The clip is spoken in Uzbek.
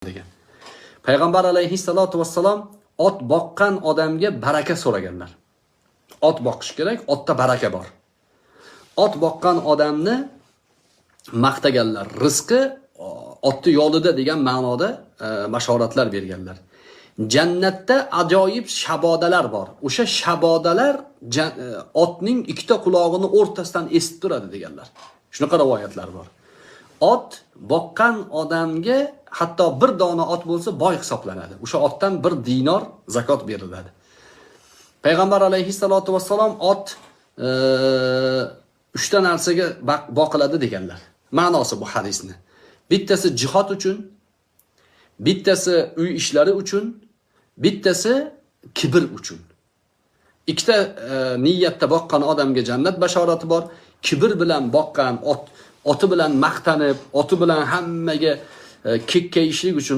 Degan. Payg'ambar alayhissalotu vassalom ot boqqan odamga baraka so'raganlar. Ot boqish kerak, otda baraka bor. Ot boqqan odamni maqtaganlar. Rizqi otni yolida degan ma'noda bashoratlar berganlar. Jannatda ajoyib shabodalar bor. O'sha shabodalar otning ikkita qulog'ini o'rtasidan esib turadi deganlar. Shunaqa rivoyatlar bor. Ot boqqan odamga, hatto bir dona ot bo'lsa, boy hisoblanadi. O'sha otdan 1 dinor zakot beriladi. Payg'ambar alayhissalotu vassalom ot uchta narsaga boqiladi deganlar. Ma'nosi bu hadisni. Bittasi jihod uchun, bittasi uy ishlari uchun, bittasi kibr uchun. Ikkita niyatda boqqan odamga jannat bashorati bor. Kibr bilan boqqan ot, oti bilan maqtanib, oti bilan hammaga kekkayishlik uchun.